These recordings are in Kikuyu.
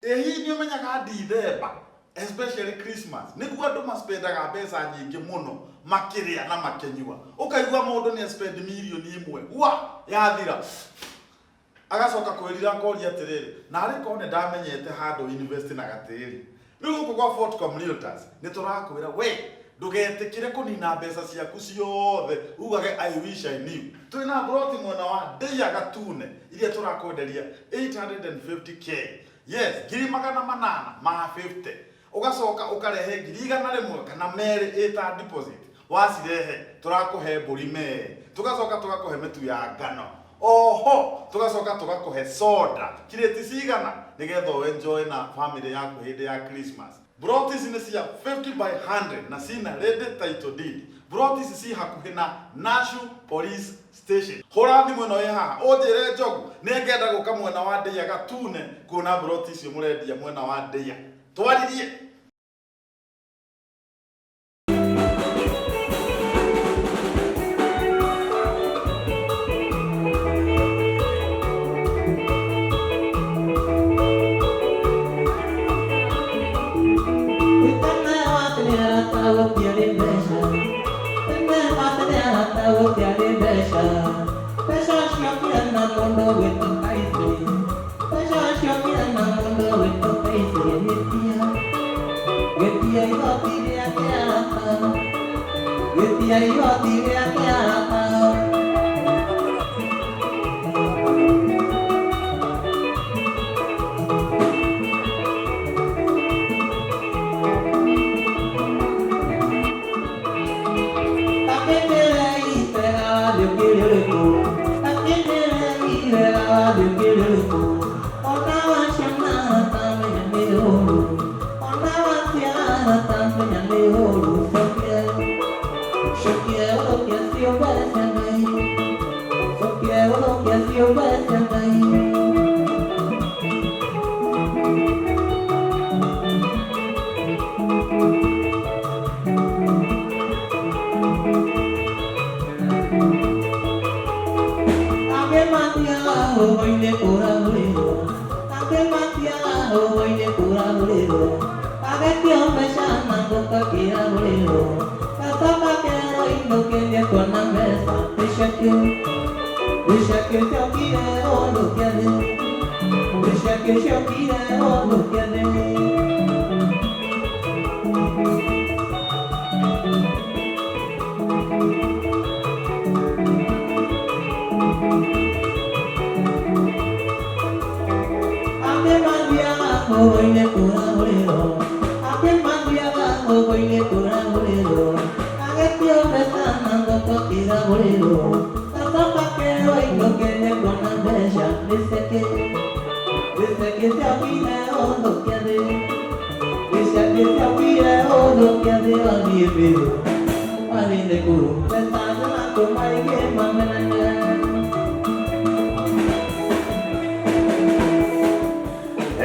Ĩ hihi nĩ ũmenyaga Dithemba, especially Christmas, nĩguo andũ maspendaga mbeca nyingĩ mũno makĩrĩa na makĩnyua. Ũkaigua mũndũ nĩ spend mirioni ĩmwe, wa yathira. Agacoka kwĩrira akoria atĩrĩrĩ, narĩ korwo nĩ ndamenyete handũ invest na gatĩri. Rĩu gũkũ gwa Fortcom Realtors nĩ tũrakwĩra we ndũgetĩkĩre kũnina mbeca ciaku ciothe ugage I wish I knew. Twĩna mburoti mwena wa Ndeiya Gatune iria tũrakwenderia 850K. Yes, ngiri magana manana ma 50. Ũgacoka ũkarehe ngiri igana rĩmwe kana merĩ ĩta deposit. Wacirehe tũrakũhe mbũri mee. Tũgacoka tũgakũhe mĩtu ya ngano. Oho tũgacoka tũgakũhe soda kirĩti cigana nĩgetha ũ enjoy na family yaku hĩndĩ ya Christmas. Mburoti ici nĩ cia 50 by 100 na cina ready title deed. Mburoti ici ci hakuhĩ na Nashu Police Station. Hũra thimũ ĩno ĩ haha ũnjĩre Njogu nĩ ngenda gũka mwena wa Ndeiya Gatune kuona mburoti icio mũrendia mwena wa Ndeiya. Twaririe.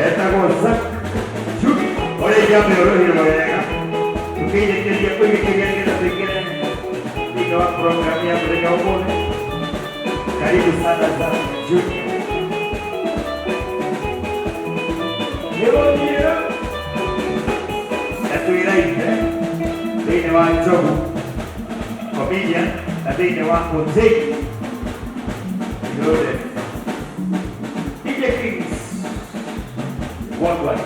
Etagwo Zack Junior ũrĩa ingĩambĩrĩria wega tũkĩirĩkĩria kũirĩkĩria nĩgetha tũingĩre thĩinĩ wa program ya mũthenya ũmũthĩ. Karibu sana Zack Junior. Nĩgũthiĩra na twĩraite thĩinĩ wa Njogu comedian na thĩinĩ wa Otegi Loaded. DJ Kings worldwide.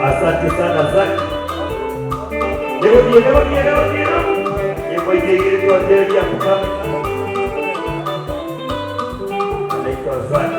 Asante sana Zack. Anaitwa Zack.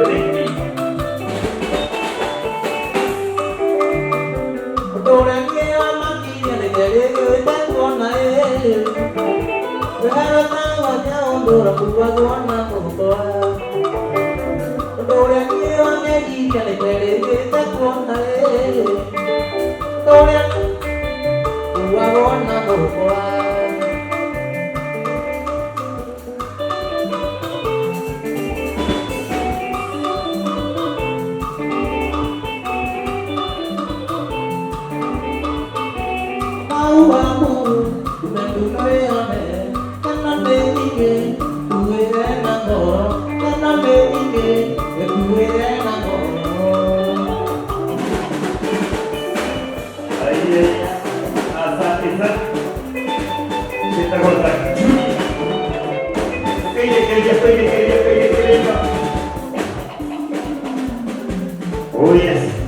Oh yes.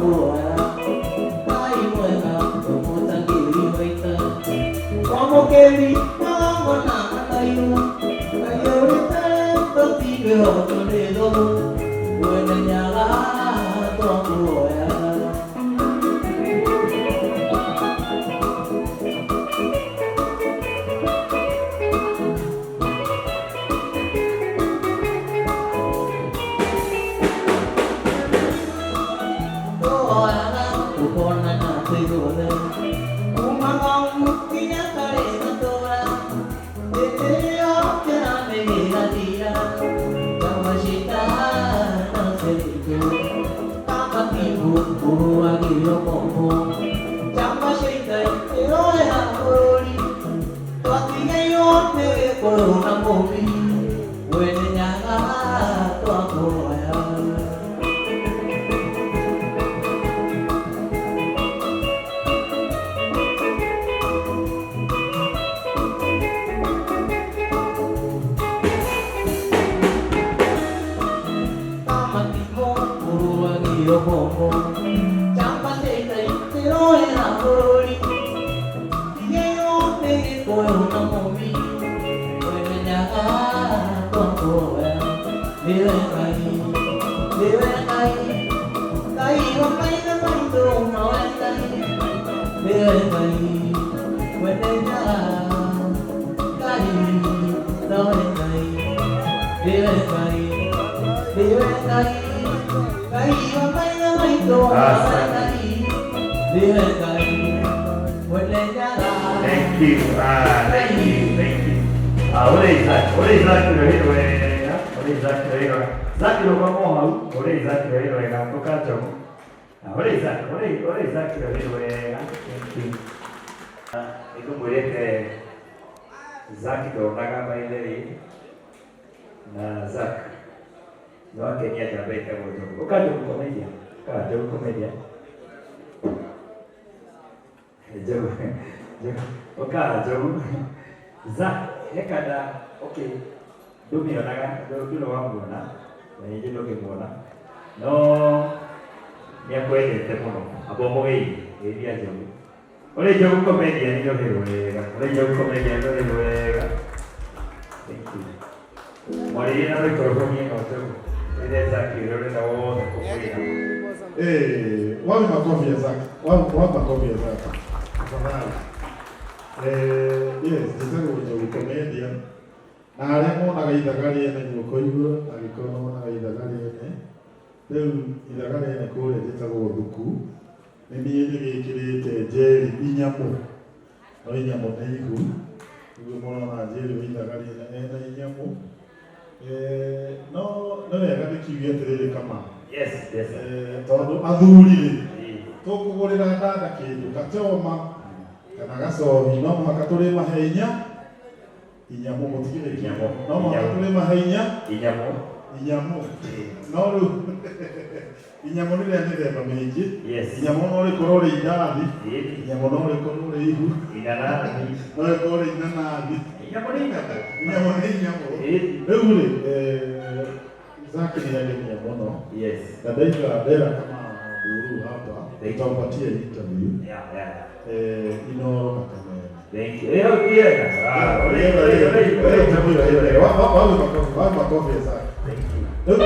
Twakuoya Ngai mwega ũmũtangĩri waita Mwamũkĩri magongona mathairũ Kaiyũrĩte tũtingĩhotwo nĩ thũ Mwene Nyaga twakuoya. Tũhoyaga tũkonana twĩguothe kuma ng'ong'u nginya karĩ gatũra hĩndĩ ĩyo kĩramĩgĩrathira kamacitano ceritũ kamatimũ kũhũagĩrio moko chama cia ĩroera bũrũri twatigairwo nĩ Gĩkũyũ na Mũmbi Mwene Nyaga twakuoya. Kamatimo kũrũagĩrio moko chama cia ĩroera bũrũri tigairwo nĩ Gĩkũyũ na Mũmbi Mwene Nyaga twakuoya. Nĩwe Ngai, nĩwe Ngai, Ngai wa maithe maitũ nowe Ngai, nĩwe Ngai, Mwene Nyaga, Ngai nowe Ngai, nĩwe Ngai, nĩwe Ngai, Ngai wa maithe maitũ nowe Ngai, nĩwe Ngai, Mwene Nyaga. Thank you. Ah, thank you, thank you. Ah, ore Isaac, ore Isaac wega, ore Isaac wega. Isaac rũgamo hau, ore Isaac wega, ũka Njogu. Ah, ore Isaac, ore Isaac wega. Thank you. Ah, nĩngũmwĩrĩte Isaac ndonaga by the way. Na Isaac no akenia njamba ĩtagwo Njogu. Ũka Njogu comedian. Ũka Njogu comedian. Njogu, Njogu, ũka Njogu. Zack, hekana, okay, ndũmĩonaga, ndũrĩ wamuona, na ningĩ ndũngĩmuona, no nĩ akwendete mũno, amba ũmũgeithie, geithia Njogu. Ũrĩ Njogu comedian nĩ ũhĩ wega, ũrĩ Njogu comedian nĩ ũhĩ wega. Thank you. Mwarĩrie na microphone ĩno Njogu, ĩrĩa Zack ũrĩa ũrenda wothe kũmwĩra. Eh, wapi makofi ya Zaki? Wapi wapi makofi ya Zaki? Tafadhali. Eh, yes, njĩtagwo Njogu comedian. Na arĩa monaga ithaga rĩene guoko igũrũ, angĩkorwo monaga ithaga rĩene. Rĩu ithaga rĩene kũrĩa njĩtagwo Thuku. Nĩ niĩ ndĩgĩkĩrĩte njeri inyamũ. No inyamũ nĩ ihu. Nĩguo mũrona njeri wa ithaga rĩene ena inyamũ. Eh, no nĩ wega ndĩkiuge atĩrĩrĩ kama. Yes, sir. Eh, tondũ athuri rĩ Ĩĩ. tũkũgũrĩra dada kĩndũ gachoma kana gacohi no mũhaka tũrĩmahe inya inyamũ mũtigĩrĩ Inyamũ. no mũhaka Inyamũ. tũrĩmahe inya Inyamũ. inyamũ no rĩu inyamũ nĩ rĩa mĩthemba mĩingĩ. Inyamũ no rĩkorwo rĩ indathi, inyamũ no rĩkorwo rĩ ihu, Inanathi. no rĩkorwo rĩ inanathi. Inyamũ nĩ inyamũ. Inyamũ nĩ inyamũ. Ĩĩ. Rĩu rĩ Zaki nĩ agenia mũno na ndaiga ndera kama nduru hapa nitampatia interview Inoro na Kamene. Thank you. Eh, hau ti wega. Ah, ore. Wapi makofi ya Zaki? Thank you. Rĩu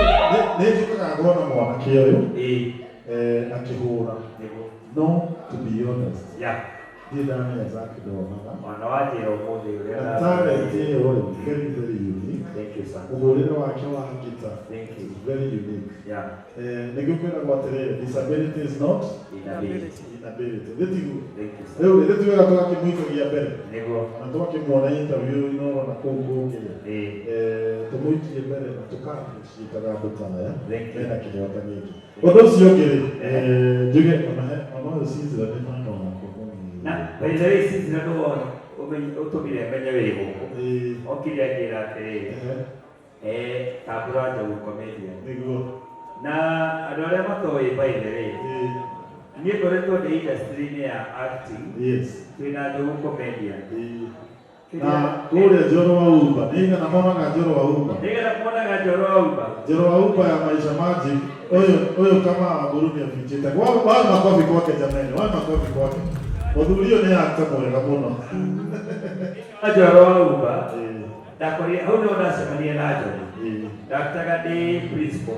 nĩ njũkaga ngona mwanake ũyũ akĩhũra Nĩguo. no to be honest ndirĩ ndamenya Zaki ndonaga Mwana wa njĩra ũmũthĩ ũrĩa na talent ĩyo rĩ very very unique. Thank you, sir. Mũhũrĩre wake wa ngita Thank you. is very unique. Yeah. Nĩkĩo kwĩragwo atĩrĩrĩ, disability is not Inability. inability. Thĩ tiguo? Thank you, sir. Rĩu rĩ tũtiwega tũgakĩmũikagia mbere Nĩguo. ona twakĩmuona interview Inoro na kũu kũngĩ rĩ Ĩĩ. Tũmũikie mbere na tũka-appreciate andũ ta aya Thank you. mena kĩheo ta gĩkĩ. Ũndũ ũcio ũngĩ rĩ njuge ona ona ũyũ Cizra nĩ mwana wakwa mũnini. Na by the way, Cizra nĩwe ũtũmire menye wĩ gũkũ. Okire anjĩra atĩrĩrĩ, tambũra Njogu comedian. Nĩguo. Na andũ arĩa matoĩ by the way, niĩ ngoretwo ndĩ industry-inĩ ya acting. Twĩna Njogu comedian. Na kũrĩa Njoro wa Uba nĩ igana monaga Njoro wa Uba. Nĩgetha muonaga Njoro wa Uba. Njoro wa Uba ya Maisha Magic. Ũyũ kama Wamburu nĩ abichĩte. Wa makobi kwake jameni, wa makobi kwake. Mũthuri ũyũ nĩ actor mwega mũno. Njoro wa Uba ndakorire hau nĩho ndacemania na Njogu. Ndaktaga ndĩ principal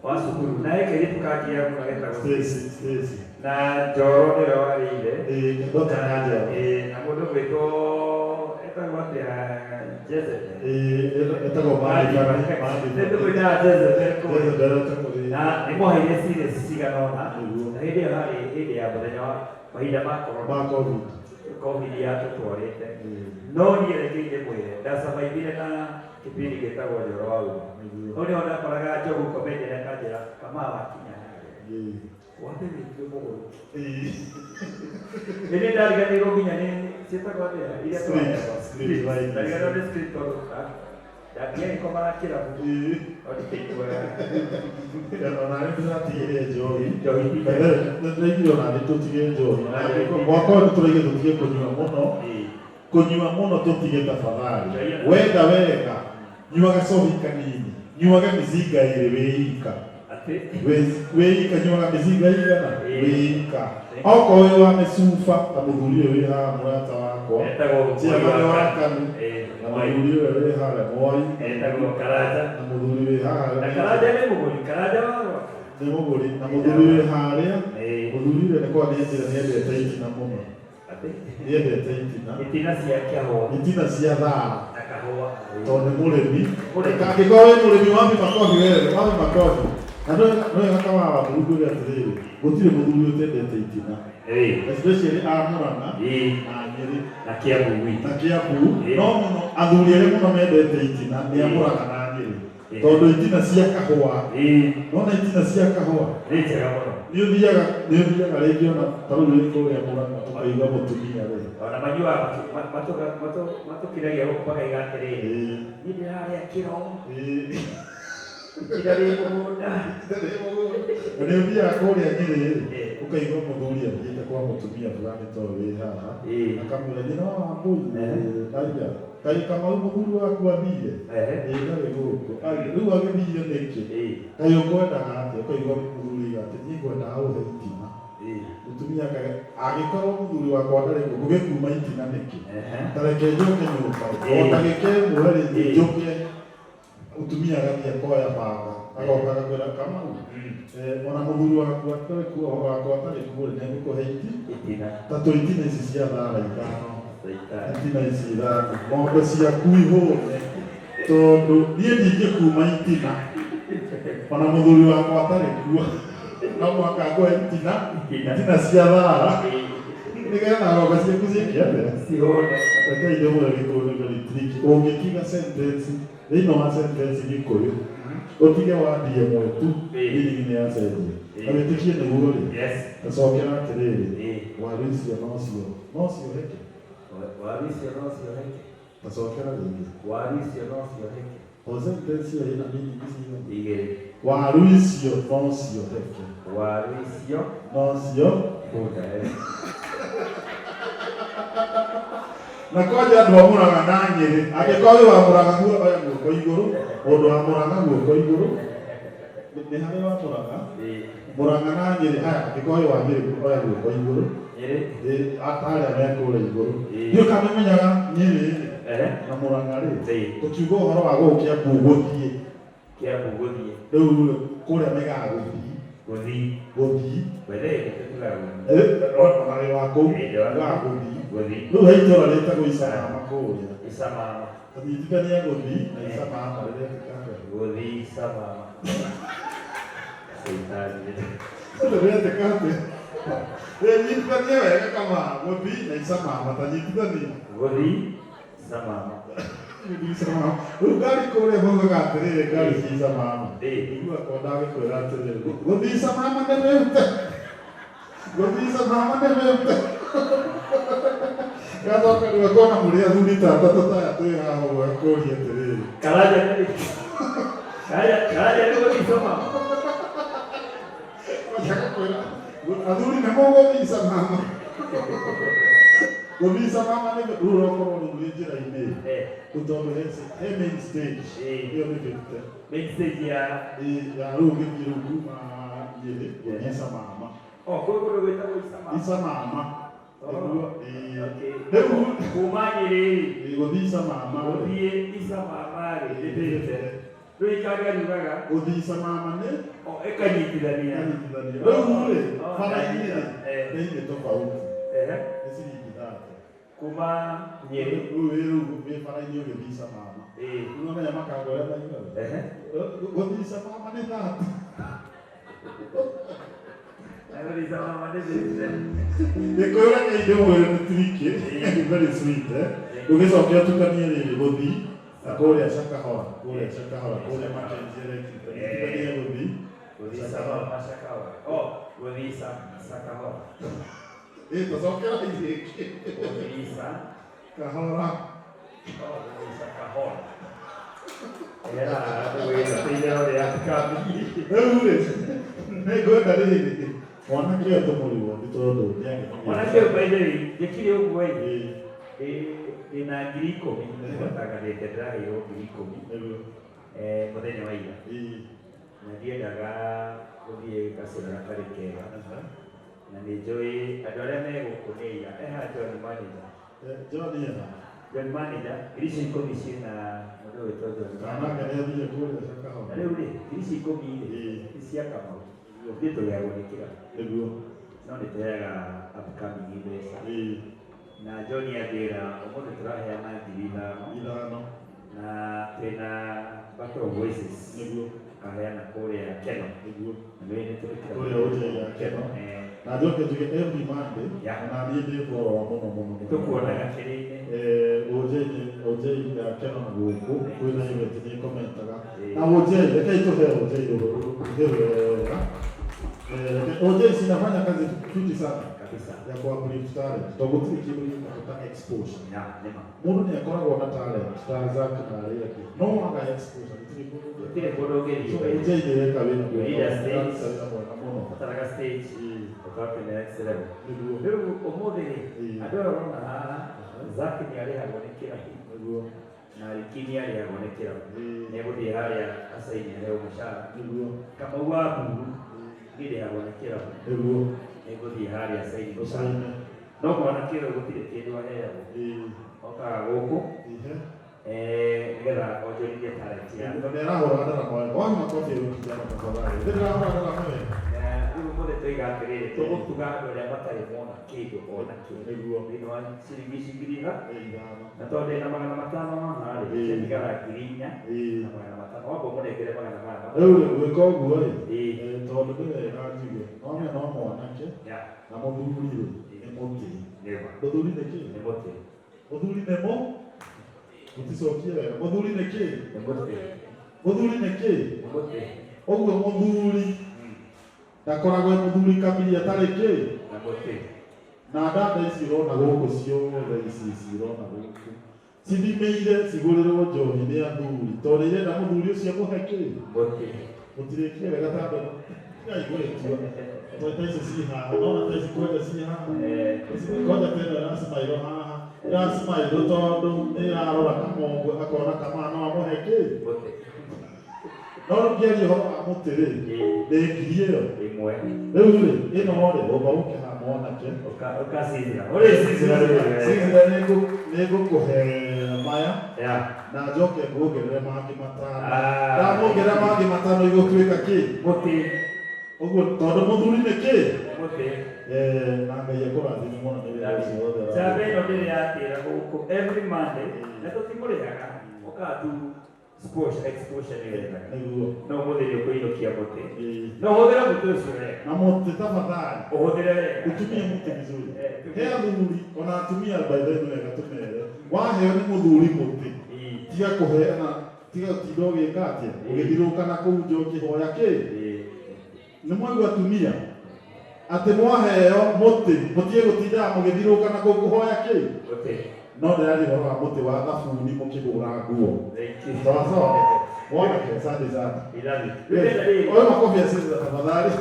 wa cukuru na he kairĩtu kangia mũno getagwo Stacy, Stacy. Na Njoro nĩwe warĩire. Dr. na Njoro. Na mũndũ gwĩtwo etagwo atĩa, Jezebel. Etagwo Mandy. Nĩ tũkwĩtaga Jezebel kũrĩa. Jezebel etagwo, ĩĩ. Na nĩ mwaheire series cigana ũna. Nĩguo. Na hĩndĩ ĩyo harĩ hĩndĩ ya mũthenya wa mahinda ma corona. Ma COVID. COVID yatũtwarĩte. No niĩ reke ndĩmwĩre, ndasurvivire na kĩbindi gĩtagwo Njoro wa Uba. Hau nĩho ndakoraga Njogu comedian akanjĩra, "Kamau, wakinya harĩa wambe wĩtue mũgũrũki." Ĩndĩ ndariganĩirwo nginya nĩ ciĩtagwo atĩa iria Script, twaheagwo. script writing. Ndariganĩirwo nĩ script tondũ ndangĩagĩkomaga kĩrabu no ndikĩiguaga. Ona nĩ ndĩratigire njohi. Njohi ti njega. Nĩndĩraigire ona nĩ tũtige njohi. Mwaka ũyũ nĩtũraigire tũtige kũnyua mũno. Kũnyua mũno tũtige tafadhali. Wenda wega, nyua gacohi kanini, nyuaga mĩcinga ĩrĩ wĩ ika. Atĩ? Wĩ ika nyuaga mĩcinga igana wĩ ika. Okorwo wĩ wa mĩcuba ta mũthuri ũyũ wĩ haha mũrata wakwa, Etagwo Mwai chairman wa wa Kanu. Kanu, na Mwai. mũthuri ũyũ wĩ harĩa Mwai, Etagwo Karanja. na mũthuri wĩ haha Na Karanja nĩ mũgũri, Karanja wa Rwaka. Nĩ mũgũri, na mũthuri wĩ harĩa, mũthuri ũrĩa nĩ kwa nĩanjĩra nĩendete itina mũno. Atĩ? Nĩendete itina. Itina cia kĩahũa. Itina cia thara. Na kahũa. Tondũ nĩ mũrĩmi. Mũrĩmi. Angĩkorwo wĩ mũrĩmi wapi makobi wewe, wapi makobi. Na nĩwega kama Wamburu ngwĩre atĩrĩrĩ, gũtirĩ mũthuri ũtendete itina. Especially a Murang'a na Nyĩrĩ. Na Kiambu gwitũ. Na Kiambu. No mũno athuri arĩa mũno mendete itina nĩ a Murang'a na Nyĩrĩ. Tondũ itina cia kahũa. Nona itina cia kahũa. Nĩ njega mũno. Nĩ ũthiaga rĩngĩ ona ta rĩu wĩ kũrĩa Murang'a ũkaigua mũtumia rĩ. Ona manyuaga matũkiragia gũkũ makaiga atĩrĩrĩ, niĩ ndĩrarĩa kĩro. Itinda rĩ mũgũnda. Na nĩ ũthiaga kũrĩa Nyĩrĩ rĩ, ũkaigua mũthuri athiĩte kwa mũtumia fulani tondũ wĩ haha, akamwĩra nyina wa Wambũi, aya, kaĩ Kamau mũthuri waku athire? Ĩĩ ndarĩ gũkũ. Aya, rĩu agĩthire nĩkĩ? Kaĩ ũkwendaga atĩa? Ũkaigua mũthuri auga atĩ niĩ ngwendaga ũhe itina. Mũtumia akauga, angĩkorwo mũthuri wakwa ndarĩ gũkũ, gĩkuma itina nĩkĩ? Ta reke njoke nyũmba ĩ, o ndagĩka ĩmwe rĩ, njũke. Mũtumia agathiĩ akoya banga, agoka agakwĩra Kamau, ona mũthuri waku atarĩ kuo, wakwa atarĩ kuo rĩ, nĩngũkũhe itina. Ta tũ itina ici cia thara ithano, itina ici ithano, ng'ombe ciaku ihũne, tondũ niĩ ndingĩkuma itina, ona mũthuri wakwa atarĩ kuo, no mũhaka ngũhe itina, itina cia thara, nĩgetha ng'ombe ciaku ciĩke atĩa? Cihũne. Rekei ndĩmwĩre Gĩkũyũ nĩ very tricky. Ũngĩtiga sentence, thĩinĩ wa sentence Gĩkũyũ, ũtige word ĩmwe tu, meaning nĩ yacenjia. Na wĩtĩkie nĩguo rĩ, tacokera atĩrĩrĩ, waru icio nocio, no cioheke? Waru icio no cioheke. Tacokera rĩngĩ. Waru icio no cioheke. O sentence ĩyo ĩna meaning cigana? Igĩrĩ. Waru icio no cioheke. Waru icio nocio bunda. Na kwanja andũ a Murang'a na Nyĩrĩ, angĩkorwo wĩ wa Murang'a oya guoko igũrũ, mũndũ wa Murang'a guoko igũrũ. Nĩ harĩ wa Murang'a? Murang'a na Nyĩrĩ, haya, angĩkorwo wĩ wa Nyĩrĩ oya guoko igũrũ. Nyĩrĩ. Ata arĩa me kũrĩa igũrũ. Nĩ ũkamenyaga Nyĩrĩ na Murang'a rĩ, tũkiuga ũhoro wa gũkũ Kiambu gũthiĩ. Kiambu gũthiĩ. Rĩu kũrĩa maigaga gũthiĩ. Gũthiĩ. Gũthiĩ. Wethe tũtugaga gũthiĩ. Ona wĩ wa kũu, tugaga gũthiĩ. Gũthiĩ. Rĩu he itũũra rĩtagwo Isamama kũrĩa. Isamama. Tũnyitithania gũthiĩ na Isamama rĩretĩka atĩa? Gũthiĩ Isamama. Caitani. Rĩretĩka atĩa? Nyitithania wega kama gũthiĩ na Isamama, ta nyitithania. Gũthiĩ Isamama. Gũthiĩ Isamama. Rĩu ngari kũrĩa maugaga atĩrĩrĩ, ngari cia Isamama. Igua kwa ndagĩkwĩra atĩrĩrĩ, gũthiĩ Isamama nĩ wĩte. Gũthiĩ Isamama nĩ wĩte. Gacoka rĩu akona mũrĩ athuri ta atatũ ta aya twĩ haha ũguo akũria atĩrĩrĩ. Karanja nĩ Karanja nĩ gũthiĩ Isamama. Agakwĩra, athuri nĩ mũgũthiĩ Isamama. Gũthiĩ Isamama nĩ rĩu ũrokorwo rĩu wĩ njĩra-inĩ. Eh. Rĩu tondũ he main stage. Eh. Ĩyo nĩ 50. Main stage ya Ĩ, ya rĩu ũgĩthiĩ rĩu kuma Nyĩrĩ gũthiĩ Isamama. Oh, kwĩ kũndũ gwĩtagwo Isamama. Isamama. Oh. Nĩguo, ĩ. Okay. Rĩu Kuma Nyĩrĩ ĩ, gũthiĩ Isamama rĩ. gũthiĩ Isamama rĩ nĩ 50. Rĩu ikanga riugaga Gũthiĩ Isamama nĩ oh, ĩkanyitithania. ĩkanyitithania. Rĩu rĩ, Oh, bara-inĩ rĩ, eh. bei nĩ tofauti. Ehe. Nĩ ciringi 30. Kuma Nyĩrĩ. Rĩu wĩ rĩu wĩ bara-inĩ ũgĩthiĩ Isamama. Ĩĩ. Rĩu nĩwamenya makanga ũrĩa maigaga? Ehe. Gũthiĩ Isamama nĩ 30. Na gũthiĩ Isamama nĩ 50. Gĩkũyũ reke ndĩmwĩre nĩ tricky, very sweet, eh? Ũgĩcoke ũtukanie rĩrĩ gũthiĩ na kũrĩa Shakahola, kũrĩa Shakahola, kũrĩa Mackenzie arekire. Ũtukanie gũthiĩ Gũthiĩ Isamama Shakahola. Oh, gũthiĩ Shakahola. Ĩ, tũcokera rĩngĩ. Gũthiĩ Isa. Kahora. Oh, gũthiĩ Shakahola. Era, wĩra thĩinĩ wa kambi. Rĩu rĩ, nĩngwenda rĩrĩ, mwanake ũyũ tũmũrigwo nĩ tondũ nĩagĩkinyĩte. Mwanake ũyũ by the way, njĩkire ũguo ĩ. Ĩ. Ndĩna 10,000, nĩgwatangathĩte ndĩraheirwo 10,000. Nĩguo. Eh, mũthenya wa ira. Ĩ. Na ndiendaga gũthiĩ gacĩra gatarĩ kega. Na nĩ njũĩ andũ arĩa me gũkũ nĩ ira. Eha John manager. Eh, John ena. John manager, 10,000 ciĩna mũndũ wĩtwo John Kana manager. nake nĩathiĩ kũrĩa Shakahola. Na rĩu rĩ, 10,000 rĩ, Ĩ. nĩ cia Kamau. Ithuĩ tũrĩagwo nĩ kĩrabu. Nĩguo. No nĩ tũheaga upcoming mbeca. Ĩ. Na John anjĩra ũmũthĩ tũraheana 5,000. 5. Na twĩna Battle of Voices. Nĩguo. Tukaheana kũrĩa Keno. Nĩguo. Na nĩ nĩ tũrĩ kĩrabu. Kũrĩa Ojei ya Keno. Eh. Na njoke njuge every Monday, Yeah. ona niĩ ndĩ follower mũno mũno mũno. Tũkuonaga kĩrĩ-inĩ. Eh, Ojei nĩ Ojei ya Keno na gũkũ kwĩna event nĩ commentaga. Eh. Na Ojei, rekei tũhe Ojei rũhĩ wega. Eh, Ojei sinafanya kazi fiti sana Kabisa. ya ku uplift talent tondũ gũtirĩ kĩndũ gĩtagwo ta exposure. Ya, nĩma. Mũndũ nĩ akoragwo na talent ta Zack na arĩa angĩ no waga exposure gũtirĩ kũndũ Gũtirĩ kũndũ ũngĩthiĩ. So Ojei nĩ eka wĩra You need a mwega, stage. araruta wĩra mwega mũno. Bataraga stage. Ĩĩ. Ũcoke next level. Nĩguo. Rĩu ũmũthĩ rĩ, Ĩĩ. andũ aya ũrona haha, Zack nĩ arĩhagwo nĩ kĩrabu. Nĩguo. Na Riki nĩ arĩhagwo nĩ kĩrabu. Ĩĩ. Nĩ egũthiĩ harĩa acaini aheo mũcara. Nĩguo. Kamau wa Mburu, niĩ ndĩhagwo nĩ kĩrabu. Nĩguo. Nĩngũthiĩ harĩa acaini mũcara. Ũcaine. No mwanake ũyũ gũtirĩ kĩndũ aheagwo. Ĩĩ. Okaga gũkũ, Ihe. eh, nĩgetha onjorithie talent yake. Na nĩarahũra ndarama wega. Wapi makofi ya huyu kijana tafadhali. Nĩ ndĩrahũra ndarama wega. Na rĩu ũmũthĩ tũiga atĩrĩrĩ, tũgũtuga andũ arĩa matarĩ mona kĩndũ ona kĩ. Nĩguo. Thĩinĩ wa ciringi ici 5,000. Ĩ, 5. Na tondũ ndĩna 500 haha rĩ, Ĩĩ. ciatigara 4,000 Ĩĩ. na 500. Wamba ũmũnengere 400. Rĩu rĩ, gwĩka ũguo rĩ, Ĩĩ. eh, tondũ nĩ wega njuge, no no mwanake Ya. na mũthuri rĩ, nĩ mũtĩ. Nĩma. Mũthuri nĩ kĩ? Nĩ mũtĩ. Mũthuri nĩ mũ? Mũticokie wega. Mũthuri nĩ kĩ? Nĩ mũtĩ. Mũthuri nĩ kĩ? Nĩ mũtĩ. Ũguo mũthuri ndakoragwo e mũthuri kamiri atarĩ kĩ? Na mũtĩ. Na ndanda ici ũrona gũkũ ciothe ici ici ũrona gũkũ cithimĩire cigũrĩrwo njohi nĩ athuri tondũ irenda mũthuri ũcio amũhe kĩ? Mũtĩ. Mũtirĩkie wega ta mbere. Tigai gwĩtua. Tondũ ta ici ci haha, nona ta ici kwanja ci haha. Eh. Ici kwanja ta ĩno ĩracimairwo haha. Ĩracimairwo tondũ nĩ ĩrarora kamongo akona kamaa no amũhe kĩ? Mũtĩ. No rĩu ngĩaria ũhoro wa mũtĩ rĩ, Ĩĩ. nĩ ngiri ĩyo. Ĩmwe. Rĩu rĩ, ĩno rĩ, ũmba ũke haha mwanake. Ũka ũkacithira. Ũrĩcithira rĩu. Cithira nĩngũkũhe maya Ya. na njoke nguongerere mangĩ 5. Ah. Ndamuongerera mangĩ 5 igũtuĩka kĩ? Mũtĩ. Ũguo tondũ mũthuri nĩ kĩ? Mũtĩ. Eh, na Ngai akũrathime mũno nĩ wĩra ũcio wothe ũraruta. Njamba ĩno ndĩrĩ yatĩra gũkũ every Monday na tũtimũrĩhaga ũkaga tu exposure exposure nĩ wethaga. Nĩguo. No ũmũthĩ nĩ ũkũinũkia mũtĩ. Ĩĩ. No ũhũthĩre mũtĩ ũcio wega. Na mũtĩ tafadhali. Ũhũthĩre wega. Utumie mũtĩ vizuri. Eh, He athuri ona atumia by the way nĩ wega tũmere. Waheo nĩ mũthuri mũtĩ. Ĩĩ. Tiga kũheana, tiga gũtinda ũgĩka atĩa? Ũgĩthiũrũrũka na kũu nja ũkĩhoya kĩ? Ĩĩ. Nĩ mwaigua atumia atĩ mwaheo mũtĩ mũtige gũtindaga mũgĩthiũrũrũka na kũu kũhoya kĩ? Mũtĩ. No ndĩraria ũhoro wa mũtĩ wa thabuni mũkĩhũra nguo. Thank you. Sawa sawa. Mwanake, asante sana. We love you. Yes. Rĩu Oyo makofi ya Caesar tafadhali.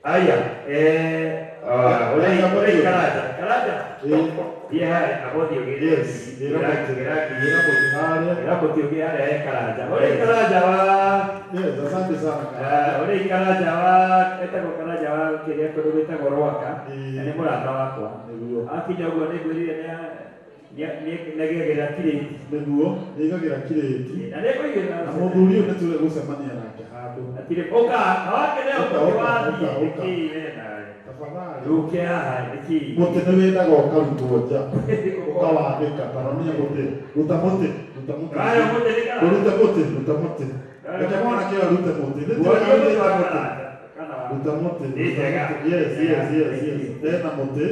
Aya, ore Karanja, Karanja. Yeah, abothi ũgĩre. Yes, ĩra mũtĩ harĩa. Ĩra mũtĩ ũngĩ harĩa he Karanja. Ore Karanja wa Yes, asante sana Karanja. Ore Karanja wa etagwo Karanja wa kĩrĩa kũndũ gwĩtagwo Rwaka. Na nĩ mũrata wakwa. Nĩguo. Akinya ũguo nĩ ngwĩrire nĩ kirĩti. Nĩguo, nĩaigagĩra kirĩti. Na nĩkũigĩrĩra. Na mũthuri ũyũ nĩtũrĩ gũcemania nake handũ. Atirĩ ũka, wakeneo mũtĩ wathiĩ nĩkĩĩ we nawe. Tafadhali. Ndũke haha nĩkĩĩ. Mũtĩ nĩ wendaga ũkarutwo nja. Ũkawandĩka, ta ronia mũtĩ. Ruta mũtĩ, ruta mũtĩ. Haya mũtĩ nĩ kana. Rute mũtĩ, ruta mũtĩ. Reke mwanake ũyũ arute mũtĩ. Nĩ Muonie mũtĩ wa arutĩte mũtĩ. Karanja. Kana wa. Ruta mũtĩ. Nĩ Ruta njega. mũtĩ. Yes, yes, yes, yes. Tena mũtĩ.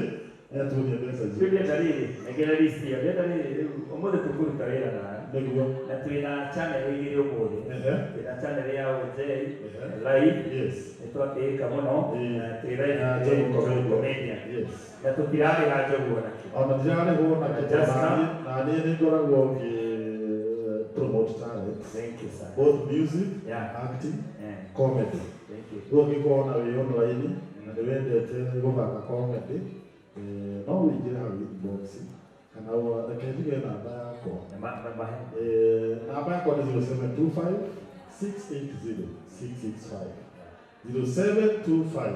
Tuonie mbeca icio. Rĩu ndĩrenda rĩrĩ, nengera list ĩyo. Ndĩrenda rĩrĩ, rĩu ũmũthĩ tũkũruta wĩra nawe. Nĩguo. Na twĩna channel igĩrĩ ũmũthĩ. Twĩna channel ya OJ live. Yes. Nĩ twatĩĩka mũno. Na twĩ live Na Njogu Comedian. Comedian. Yes. Na tũtirarĩha Njogu ona kĩ. Ona ndirarĩhwo na kĩ. Just come. Na niĩ nĩ ngoragwo ngĩ promote talents. Thank you, sir. Both music, Yeah. acting, Yeah. comedy. Thank you. Rĩu ũngĩkorwo na wĩ online na nĩ wendete gũthaka comedy, no ũingĩre hau inbox kana reke njuge namba yakwa. Namba yakwa nĩ 0725 680 665. 0725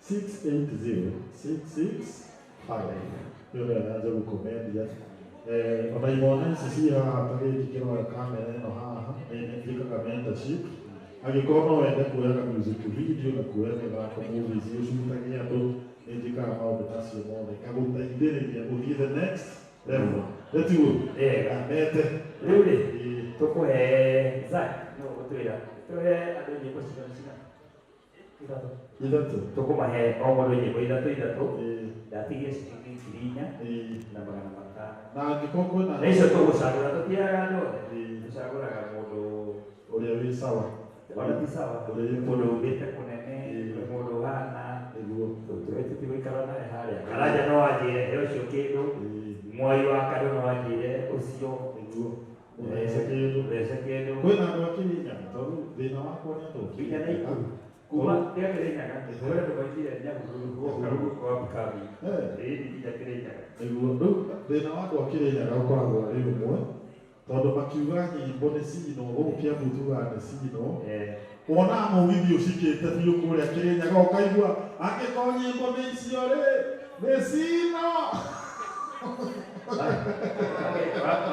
680 665. Ĩyo nĩyo ya Njogu Comedian. Ona imwana ici ciĩ haha ta gĩkĩ kĩroya kamera ĩno haha, nĩ njĩkaga mentorship. Angĩkorwo no wende kuoyaga music video na kuoya mĩthako movies ũcutagie andũ, nĩ njĩkaga maũndũ macio mothe ngagũteithĩrĩria ũthiĩ the next level. Letiguo? Wega. Mete. Rĩu rĩ, tũkũhe Zack, nũ ũgũtwĩra. Tũhe andũ nyĩmbo cigana cigana? Ithatũ. Ithatũ. Tũkũmahe o mũndũ nyĩmbo ithatũ ithatũ. Ndatigia ciringi 4,000 na 500. Na angĩkorwo kwĩna Na icio tũgũcagũra, tũtiheaga andũ othe. Tũcagũraga mũndũ ũrĩa wĩ sawa. Ona ti sawa. Mũndũ umĩte kũnene, mũndũ ũhana. Nĩguo. Tũtigũikara nawe harĩa. Karanja no anjĩre he ũcio kĩndũ. Mwai wa Kado no anjĩre ũcio. Nĩguo. Ũthece kĩndũ. Ũthece kĩndũ. Kwĩna andũ a Kĩrĩnyaga tondũ thĩna wakwa nĩ andũ a Nginya Kĩrĩnyaga. Naikuru. Kuma kĩa Kĩrĩnyaga, kũrĩa andũ maingire Nyahururu guoka rũgongo wa Kambi. Ĩĩ nginya Kĩrĩnyaga. Nĩguo. Rĩu thĩna wa andũ a Kĩrĩnyaga ũkoragwo arĩ ũmwe tondũ makiuga nyĩmbo nĩ cinwo gũkũ Kiambu tugaga nĩ cinwo. Wonaga mũgithi ũcikĩte biũ kũrĩa Kĩrĩnyaga ũkaigua angĩkorwo nyĩmbo nĩ icio rĩ nĩ cino.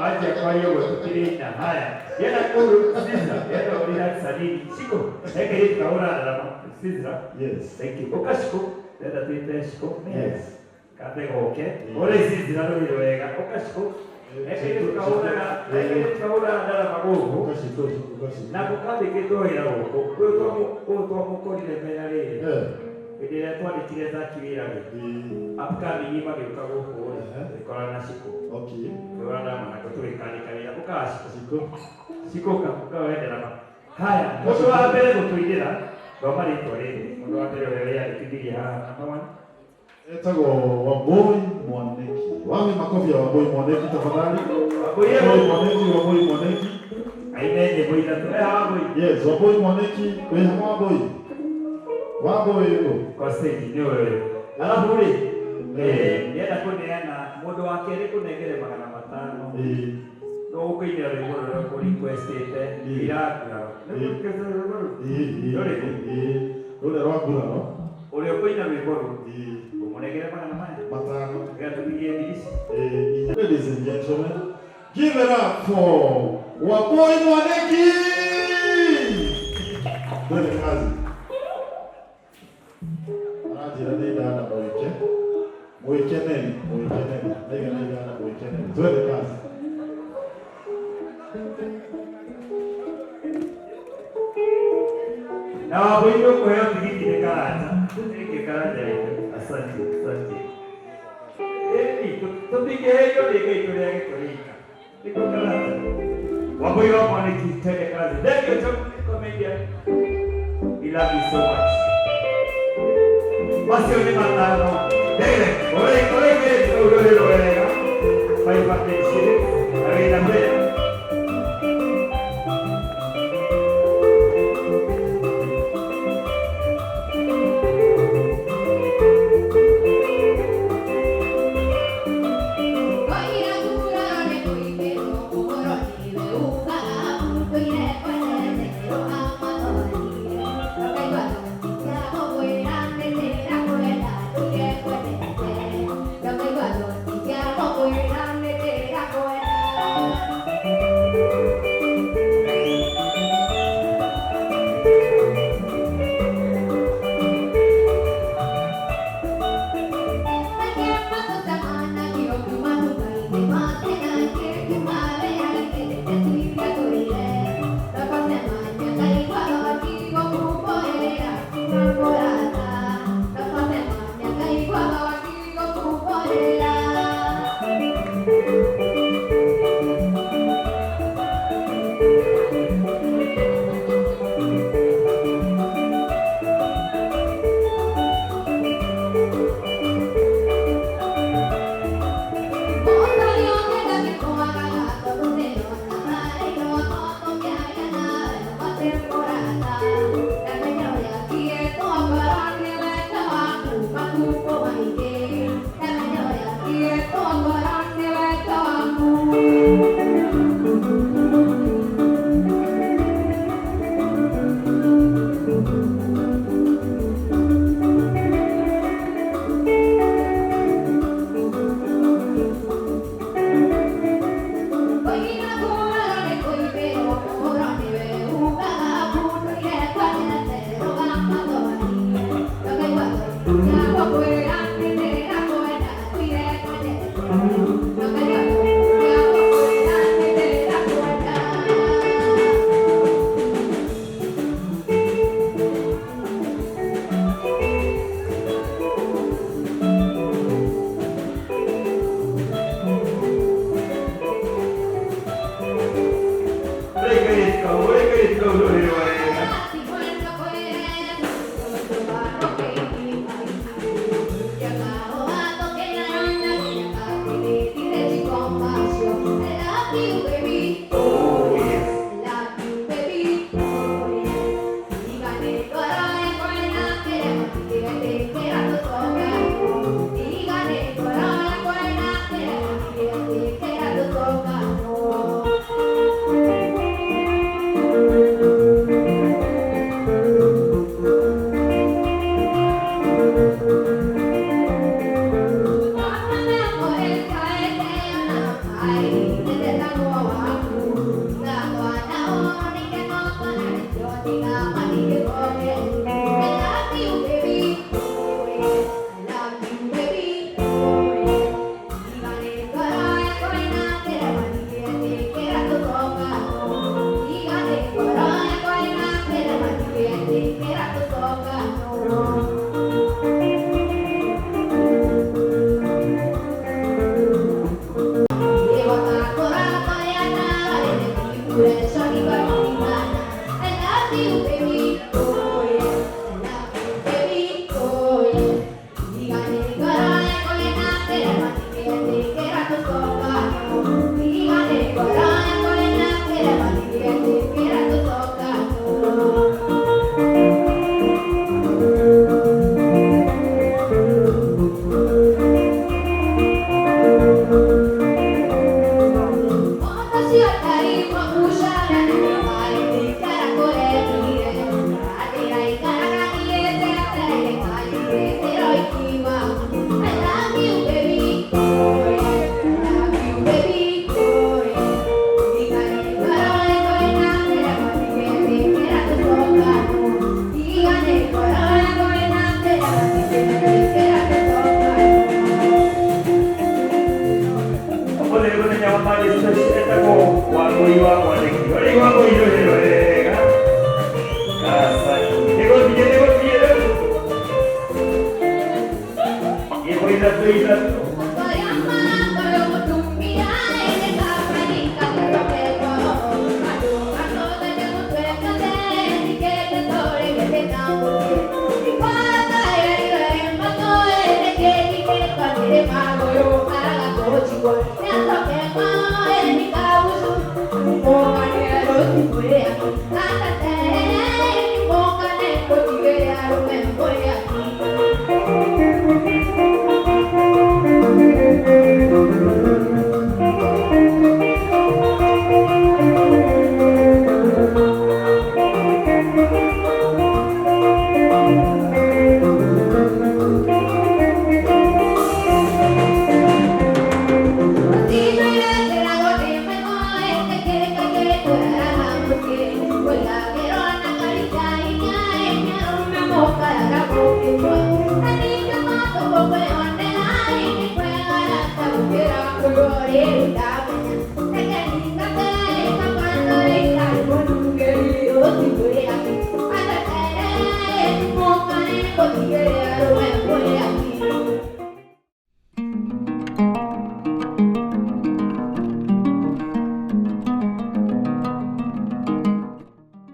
Wacha kwa hiyo tũtirĩina. Haya, yenda kũu Sizra, yenda ũrĩa sanini. Shiko, reke rĩ tukahũra ndarama. Sizra. Yes. Thank you. Ũka Shiko, ndĩrenda twĩte Shiko. Yes. Kambe goke. Ũrĩ Sizra rũĩ wega. Ũka Shiko. Reke rĩ tukahũraga, reke rĩ tukahũra ndarama gũkũ. Ũka Shiko, ũka Shiko. Na gũkambĩkĩtwo wĩra gũkũ. Ũyũ twamũkorire mena rĩrĩ. Hĩndĩ ĩrĩa twandĩkire Zaki wĩra rĩ, upcoming magĩũka gũkũ rĩ, tũgĩkorana na Shiko. Okay. Tũgĩkorana na mwanake tũgĩkandĩka wĩra. Ũka Shiko. Shiko. Shiko ũka, ũka wenderama. Haya, mũndũ wa mbere gũtũinĩra, thoma rĩtwa rĩrĩ. Mũndũ wa mbere ũrĩa wĩyandĩkithirie haha, number one. Etagwo Wambui Mwaniki. Wapi makofi ya Wambui Mwaniki tafadhali? Wambui Wambui Mwaniki, Wambui Mwaniki. Aine nyĩmbo ithatũ. Wambui. Yes, Wambui Mwaniki, wĩ hamwe Wambui? Wambui yuko. Kwa stage nĩ ũyũ. Alafu rĩ, ndĩrenda kũneana mũndũ wa kerĩ kũnengere 500. No ũkũinĩra rwĩmbo rũrĩa ũkũ-requestĩte iranguraro. Rũrĩkũ? Rũrĩa rwa nguraro. Ũrĩa ũkũina rwĩmbo rũu, ũmũnengere 500. 500. Nĩgetha tũtigie ndirica. Ladies and gentlemen, give it up for Wambui Mwaniki. Twende kazi. Aranjĩra nĩ ndana mwĩke. Mwĩkeneri, mwĩkeneri. Naiga nĩ ndana mwĩkeneri. Twende kazi. Na Wambui nĩ ũkũheo tigiti nĩ Karanja. Nĩkĩ Karanja witũ? Asante, asante. Ĩni, tũtingĩhĩngwo nĩ Ngai tũrĩage tũrĩika. Nĩkũ Karanja? Wambui wa Mwaniki, twende kazi. Thank you, Njogu Comedian. We love you so much. Macio nĩ 500. Ndege, ũrĩ ũrĩ ũrĩ wega. 500 shillings. Na wĩna mbere.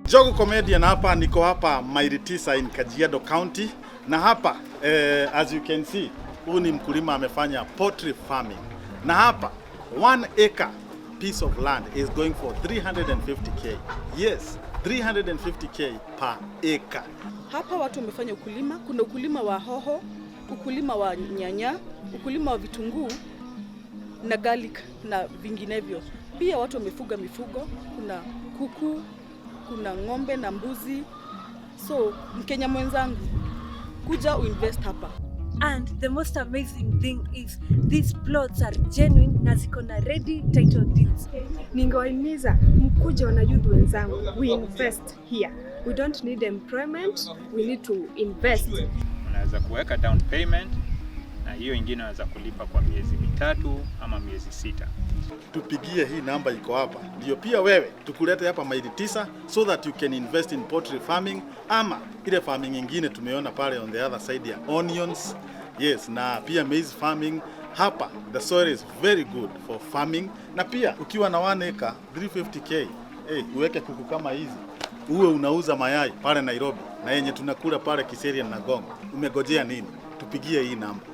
Njogu Comedian hapa, niko hapa maili 9 in Kajiado County, na hapa as you can see, huyu ni mkulima amefanya poultry farming, na hapa 1 acre piece of land is going for 350k. Yes, 350k per acre. Hapa watu wamefanya ukulima, kuna ukulima wa hoho, ukulima wa nyanya, ukulima wa vitunguu na garlic na vinginevyo. Pia watu wamefuga mifugo, kuna kuku, kuna ng'ombe na mbuzi. So Mkenya mwenzangu, kuja uinvest hapa. And the most amazing thing is these plots are genuine na ziko na ready title deeds. Ningewahimiza mkuje wana youth wenzangu, we invest here. We don't need employment, we need to invest. Unaweza kuweka down payment na hiyo ingine unaweza kulipa kwa miezi 3 ama miezi 6. Tupigie hii namba iko hapa, ndio pia wewe tukulete hapa maili 9 so that you can invest in poultry farming ama ile farming nyingine tumeona pale on the other side ya onions. Yes, na pia maize farming. Hapa the soil is very good for farming, na pia ukiwa na 1 acre 350k, uweke kuku kama hizi, uwe unauza mayai pale Nairobi na yenye tunakula pale Kiserian na Gong. Umegojea nini? Tupigie hii namba.